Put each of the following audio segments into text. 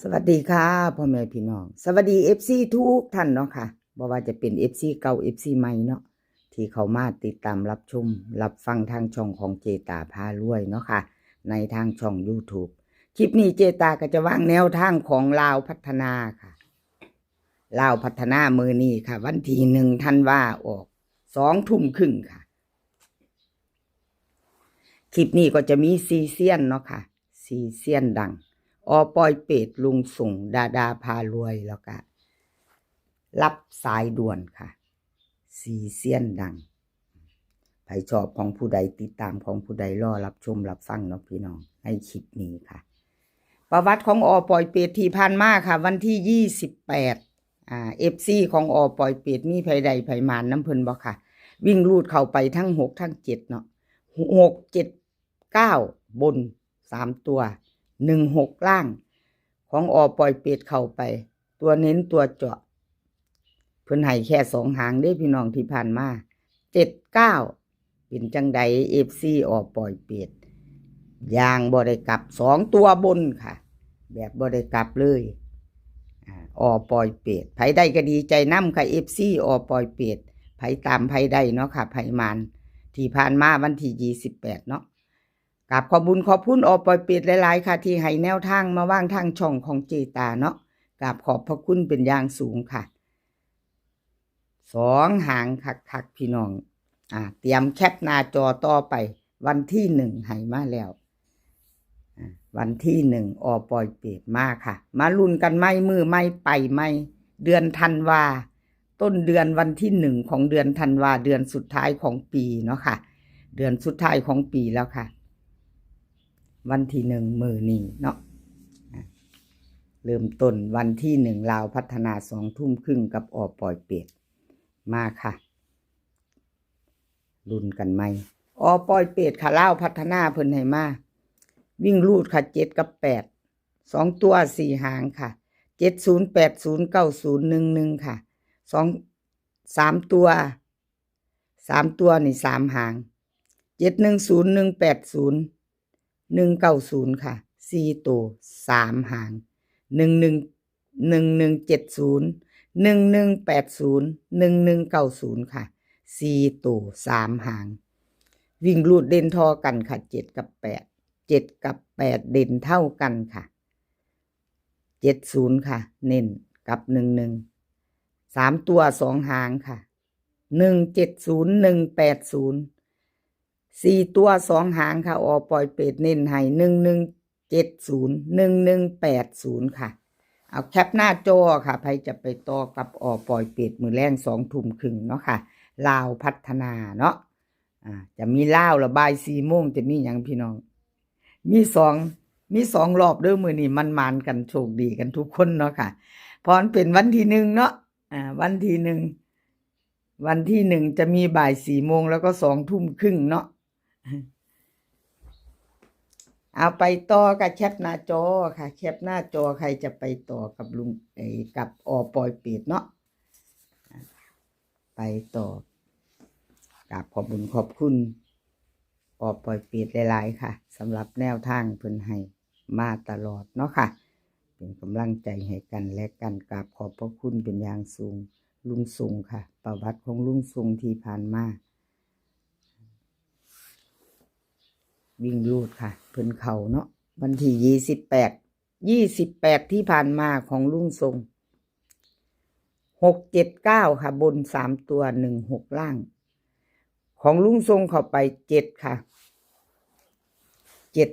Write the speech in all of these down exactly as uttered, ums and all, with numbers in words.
สวัสดีค่ะ พ่อแม่พี่น้อง สวัสดี เอฟซี ทุกท่านเนาะค่ะ บ่ว่าจะเป็น เอฟซี เก่า เอฟซี ใหม่เนาะ ที่เข้ามาติดตามรับชม รับฟังทางช่องของเจตาพารวยเนาะค่ะ ในทางช่อง YouTube คลิปนี้เจตาก็จะวางแนวทางของลาวพัฒนาค่ะ ลาวพัฒนามื้อนี้ค่ะ วันที่หนึ่งธันวา ออกสองทุ่มครึ่งค่ะ คลิปนี้ก็จะมีสี่เซียนเนาะค่ะ สี่เซียนดัง อ.ปอยเปต ลุงส่ง ดาดาพารวย แล้วก็รับสายด่วนค่ะ สี่เซียนดัง ไผชอบของผู้ใด ติดตามของผู้ใด รอรับชมรับฟังเนาะพี่น้อง ในคลิปนี้ค่ะ ประวัติของ อ.ปอยเปต ที่ผ่านมาค่ะ วันที่ยี่สิบแปด อ่า เอฟซี ของ อ.ปอยเปต มีไผใดไผหมานนำเพิ่นบ่ค่ะ วิ่งรูดเข้าไปทั้งหกทั้งเจ็ดเนาะ หกเจ็ดเก้า บน สามตัว หนึ่งหก ล่าง ของ อ.ปอยเปต เข้าไป ตัวเน้นตัวเจาะ เพิ่นให้แค่สองหางเด้พี่น้อง ที่ผ่านมา เจ็ดเก้า เป็นจังใด เอฟซี อ.ปอยเปต ย่างบ่ได้กลับ สองตัวบนค่ะ แบบบ่ได้กลับเลย อ่า อ.ปอยเปต ไผได้ก็ดีใจนำค่ะ เอฟซี อ.ปอยเปต ไผตามไผได้เนาะค่ะ ไผหมาน ที่ผ่านมาวันที่ยี่สิบแปดเนาะ กราบขอบบุญขอบคุณ อ.ปอยเปต หลายๆค่ะ ที่ให้แนวทางมาวางทางช่องของเจตาเนาะ กราบขอบพระคุณเป็นอย่างสูงค่ะ สองหางคักๆพี่น้อง อ่า เตรียมแคปหน้าจอต่อไป วันที่หนึ่งให้มาแล้ว อ่า วันที่หนึ่ง อ.ปอยเปต มาค่ะ มาลุ้นกันใหม่ มื้อใหม่ไปใหม่ เดือนธันวา ต้นเดือนวันที่หนึ่งของเดือนธันวา เดือนสุดท้ายของปีเนาะค่ะ เดือนสุดท้ายของปีแล้วค่ะ วันที่หนึ่งมื้อนี้เนาะ อ่ะ เริ่มต้นวันที่หนึ่ง ลาวพัฒนา สองทุ่มครึ่งกับ อ.ปอยเปต มาค่ะ ลุ้นกันใหม่ อ.ปอยเปต ค่ะ ลาวพัฒนาเพิ่นให้มา วิ่งรูดค่ะ เจ็ดกับแปด สองตัวสี่หางค่ะ เจ็ดศูนย์ แปดศูนย์ เก้าศูนย์ หนึ่งหนึ่ง ค่ะ สอง สามตัว สามตัวนี่สามหาง เจ็ดหนึ่งศูนย์ หนึ่งแปดศูนย์ หนึ่งเก้าศูนย์ ค่ะ สี่ตัวสามหาง หนึ่งหนึ่ง หนึ่งหนึ่งเจ็ดศูนย์ หนึ่งหนึ่งแปดศูนย์ หนึ่งหนึ่งเก้าศูนย์ ค่ะ สี่ตัวสามหาง วิ่งรูดเด่นท่อกันค่ะ เจ็ดกับแปด เจ็ดกับแปดเด่นเท่ากันค่ะ เจ็ดศูนย์ ค่ะ เน้นกับ หนึ่งหนึ่ง สามตัวสองหางค่ะ หนึ่งเจ็ดศูนย์ หนึ่งแปดศูนย์ สี่ตัวสองหางค่ะ อ.ปอยเปต เน้นให้ หนึ่งหนึ่งเจ็ดศูนย์ หนึ่งหนึ่งแปดศูนย์ ค่ะ เอาแคปหน้าจอค่ะ ไผจะไปต่อกับ อ.ปอยเปต มื้อแลงสองทุ่มครึ่งเนาะค่ะ ลาวพัฒนาเนาะ อ่า จะมีลาวละบ่ายสี่โมง จะมีหยังพี่น้อง มีสอง มีสองรอบเด้อมื้อนี้ มันหมานกัน โชคดีกันทุกคนเนาะค่ะ เพราะมันเป็นวันที่หนึ่งเนาะ อ่า วันที่หนึ่ง วันที่หนึ่งจะมีบ่ายสี่โมง แล้วก็สองทุ่มครึ่งเนาะ เอาไปต่อกับแคปหน้าจอค่ะ แคปหน้าจอ ใครจะไปต่อกับลุง เอ่อ กับ อ.ปอยเปต เนาะ ไปต่อ กราบขอบบุญขอบคุณ อ.ปอยเปต หลายๆค่ะ สำหรับแนวทางเพิ่นให้มาตลอดเนาะค่ะ เป็นกำลังใจให้กันและกัน กราบขอบพระคุณเป็นอย่างสูง ลุงส่งค่ะ ประวัติของลุงส่งที่ผ่านมา วิ่งรูดค่ะ เพิ่นเข้าเนาะ วันที่ยี่สิบแปด ยี่สิบแปดที่ผ่านมาของลุงส่ง หกเจ็ดเก้าค่ะ บนสามตัว หนึ่งหก ล่าง ของลุงส่งเข้าไปเจ็ดค่ะ เจ็ด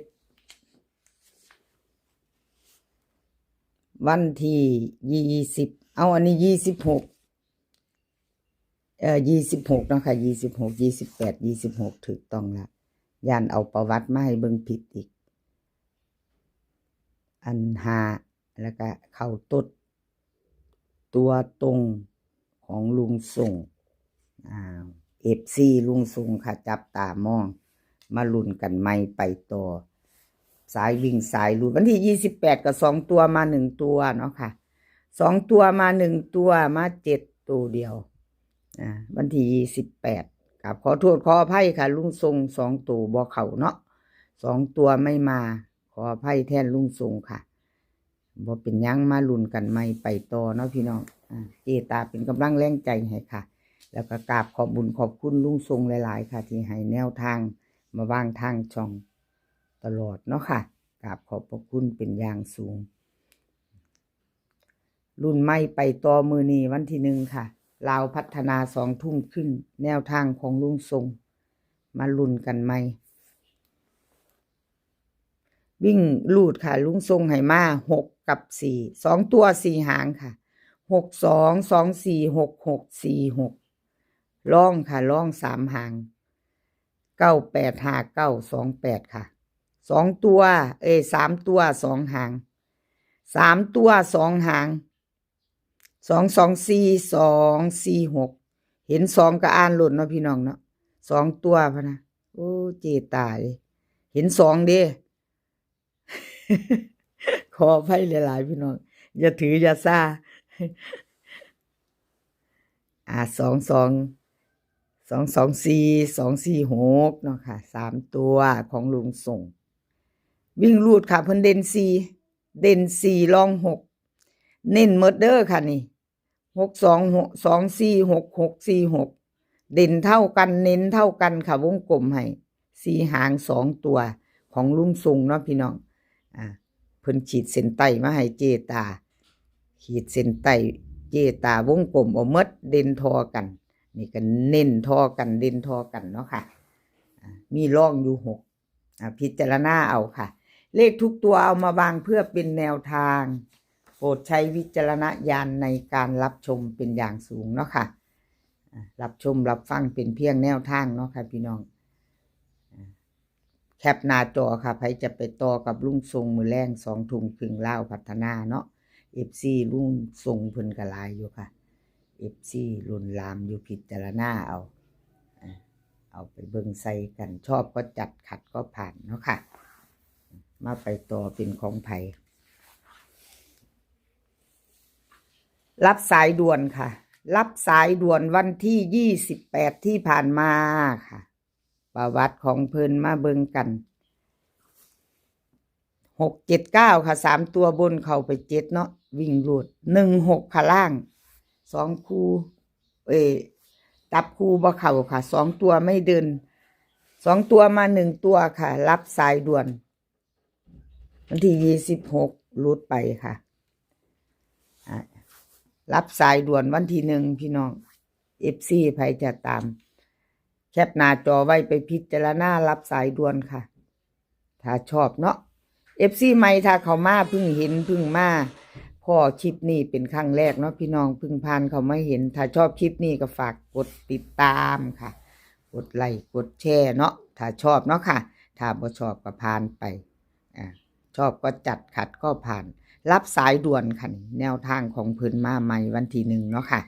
วันที่ยี่สิบ เอา อันนี้ยี่สิบหก เอ่อ ยี่สิบหกเนาะค่ะ ยี่สิบหก ยี่สิบแปด ยี่สิบหก ถูกต้องละ ย่านเอาประวัติมาให้เบิ่งผิดอีก อันห้า แล้วก็เข้าตด ตัวตรงของลุงส่ง อ่า เอฟซี ลุงส่งค่ะ จับตามอง มาลุ้นกันใหม่ไปต่อ สายวิ่งสายรูด วันที่ยี่สิบแปดก็สองตัวมาหนึ่งตัวเนาะค่ะ สองตัวมาหนึ่งตัว มาเจ็ดตัวเดียว อ่า วันที่ยี่สิบแปด ครับ ขอโทษขออภัยค่ะ ลุงส่งสองตัวบ่เข้าเนาะ สองตัวไม่มา ขออภัยแทนลุงส่งค่ะ บ่เป็นหยัง มาลุ้นกันใหม่ไปต่อเนาะพี่น้อง อ่า เจตาเป็นกำลังแรงใจให้ค่ะ แล้วก็กราบขอบบุญขอบคุณลุงทรงหลายๆ ค่ะ ที่ให้แนวทางมาวางทางช่องตลอดเนาะค่ะ กราบขอบพระคุณเป็นอย่างสูง ลุ้นใหม่ไปต่อมื้อนี้วันที่หนึ่งค่ะ ลาวพัฒนาสองทุ่มครึ่ง แนวทางของลุงทรง มาลุ้นกันใหม่ วิ่งรูดค่ะ ลุงทรงให้มาหกกับสี่ สองตัวสี่หางค่ะ หกสอง สองสี่ หกหก สี่หก รองค่ะ รองสามหาง เก้าแปด ห้าเก้า สองแปด ค่ะ สองตัว เอ้ย สามตัวสองหาง สามตัวสองหาง สองสองสี่ สองสี่หก เห็นสองก็อ่านโลดเนาะพี่น้องเนาะ สองตัวพะนะ โอ้ เจตาเอ้ย เห็นสองเด้ ขออภัยหลายๆ พี่น้อง อย่าถืออย่าซา อ่า สองสอง สองสองสี่ สองสี่หก เนาะค่ะ สามตัวของลุงทรง วิ่งรูดค่ะ เพิ่นเด่นสี่ เด่นสี่ รองหก เน้นหมดเด้อค่ะนี่ หกสอง หกสองสี่ หกหก สี่หก เด่นเท่ากัน เน้นเท่ากันค่ะ วงกลมให้ สี่หางสองตัวของลุงทรงเนาะพี่น้อง อ่า เพิ่นขีดเส้นใต้มาให้เจตา ขีดเส้นใต้ เจตาวงกลมเอาหมด เด่นท่อกัน นี่ก็เน้นท่อกัน เด่นท่อกันเนาะค่ะ อ่า มีรองอยู่หก อ่า พิจารณาเอาค่ะ เลขทุกตัวเอามาวางเพื่อเป็นแนวทาง โปรดใช้วิจารณญาณในการรับชมเป็นอย่างสูงเนาะค่ะ อ่า รับชมรับฟังเป็นเพียงแนวทางเนาะค่ะพี่น้อง อ่า แคปหน้าจอค่ะ ไผจะไปต่อกับลุงทรงมื้อแลงสองทุ่มครึ่ง ลาวพัฒนาเนาะ เอฟซี ลุงทรงเพิ่นก็หลายอยู่ค่ะ เอฟซี ล้นหลามอยู่ พิจารณาเอา อ่า เอาไปเบิ่งใส่กัน ชอบก็จัด ขัดก็ผ่านเนาะค่ะ มาไปต่อเป็นของไผ รับสายด่วนค่ะ รับสายด่วนวันที่ยี่สิบแปดที่ผ่านมาค่ะ ประวัติของเพิ่นมาเบิ่งกัน หกเจ็ดเก้า ค่ะ สามตัวบนเข้าไปเจ็ดเนาะ วิ่งรูด หนึ่งหก ค่ะ ล่าง สองคู่ เอ้ย จับคู่บ่เข้าค่ะ สองตัวไม่เดิน สองตัวมาหนึ่งตัวค่ะ รับสายด่วน วันที่ยี่สิบหก หลุดไปค่ะ อ่ะ รับสายด่วนวันที่หนึ่งพี่น้อง เอฟซี ไผจะตาม แคปหน้าจอไว้ไปพิจารณารับสายด่วนค่ะ ถ้าชอบเนาะ เอฟซี ใหม่ถ้าเข้ามาเพิ่งเห็นเพิ่งมาพ้อคลิปนี้เป็นครั้งแรกเนาะพี่น้อง เพิ่งผ่านเข้ามาเห็น ถ้าชอบคลิปนี้ก็ฝากกดติดตามค่ะ กดไลค์กดแชร์เนาะ ถ้าชอบเนาะค่ะ ถ้าบ่ชอบก็ผ่านไป อ่า ชอบก็จัด ขัดก็ผ่าน รับสายด่วนค่ะนี่ แนวทางของเพิ่นมาใหม่วันที่หนึ่งเนาะค่ะ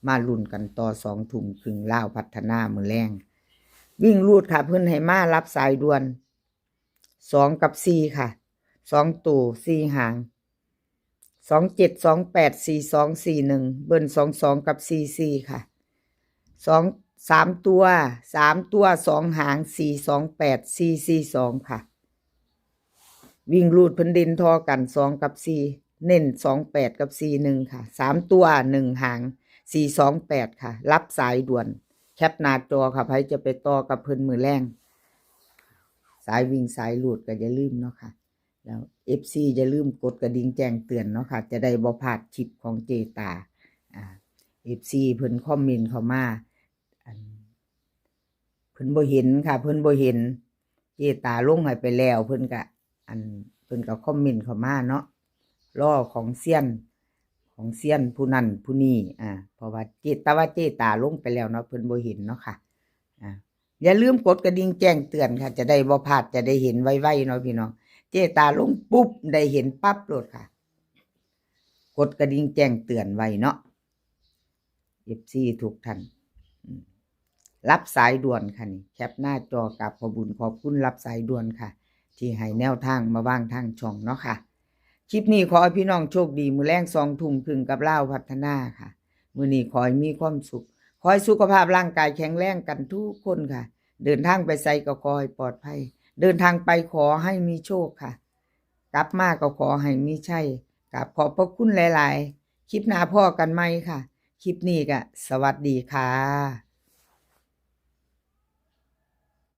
มาลุ้นกันต่อสองทุ่มครึ่ง ลาวพัฒนามื้อแลง วิ่งรูดค่ะ เพิ่นให้มารับสายด่วน สองกับสี่ค่ะ สองตัวสี่หาง สองเจ็ด สองแปด สี่สอง สี่หนึ่ง เบิ้ล สองสอง กับ สี่สี่ ค่ะ สอง สามตัว สามตัวสองหาง สี่สองแปด สี่สี่สอง ค่ะ วิ่งรูดเพิ่นเด่นท่อกัน สองกับสี่ เน้น สองแปด กับ สี่หนึ่ง ค่ะ สามตัวหนึ่งหาง สี่สองแปด ค่ะ รับสายด่วน แคปหน้าจอค่ะ ไผจะไปต่อกับเพิ่นมื้อแลง สายวิ่งสายรูดก็อย่าลืมเนาะค่ะ แล้ว เอฟซี อย่าลืมกดกระดิ่งแจ้งเตือนเนาะค่ะ จะได้บ่พลาดคลิปของเจตา อ่า เอฟซี เพิ่นคอมเมนต์เข้ามา อัน เพิ่นบ่เห็นค่ะ เพิ่นบ่เห็น เจตาลงให้ไปแล้ว เพิ่นก็ อัน เพิ่นก็คอมเมนต์เข้ามาเนาะ รอของเซียน ของเซียนผู้นั้นผู้นี้ อ่า เพราะว่าเจ แต่ว่าเจตาลงไปแล้วเนาะ เพิ่นบ่เห็นเนาะค่ะ อ่า อย่าลืมกดกระดิ่งแจ้งเตือนค่ะ จะได้บ่พลาด จะได้เห็นไวๆเนาะพี่น้อง เจตาลงปุ๊บได้เห็นปั๊บโลดค่ะ กดกระดิ่งแจ้งเตือนไว้เนาะ เอฟซี ทุกท่าน อืม รับสายด่วนค่ะนี่ แคปหน้าจอกราบขอบบุญขอบคุณรับสายด่วนค่ะ ที่ให้แนวทางมาวางทางช่องเนาะค่ะ คลิปนี้ขอให้พี่น้องโชคดี มื้อแลงสองทุ่มครึ่งกับลาวพัฒนาค่ะ มื้อนี้ขอให้มีความสุข ขอให้สุขภาพร่างกายแข็งแรงกันทุกคนค่ะ เดินทางไปไสก็ขอให้ปลอดภัย เดินทางไปขอให้มีโชคค่ะ กลับมาก็ขอให้มีชัย กราบขอบพระคุณหลายๆ คลิปหน้าพ้อกันใหม่ค่ะ คลิปนี้ก็สวัสดีค่ะ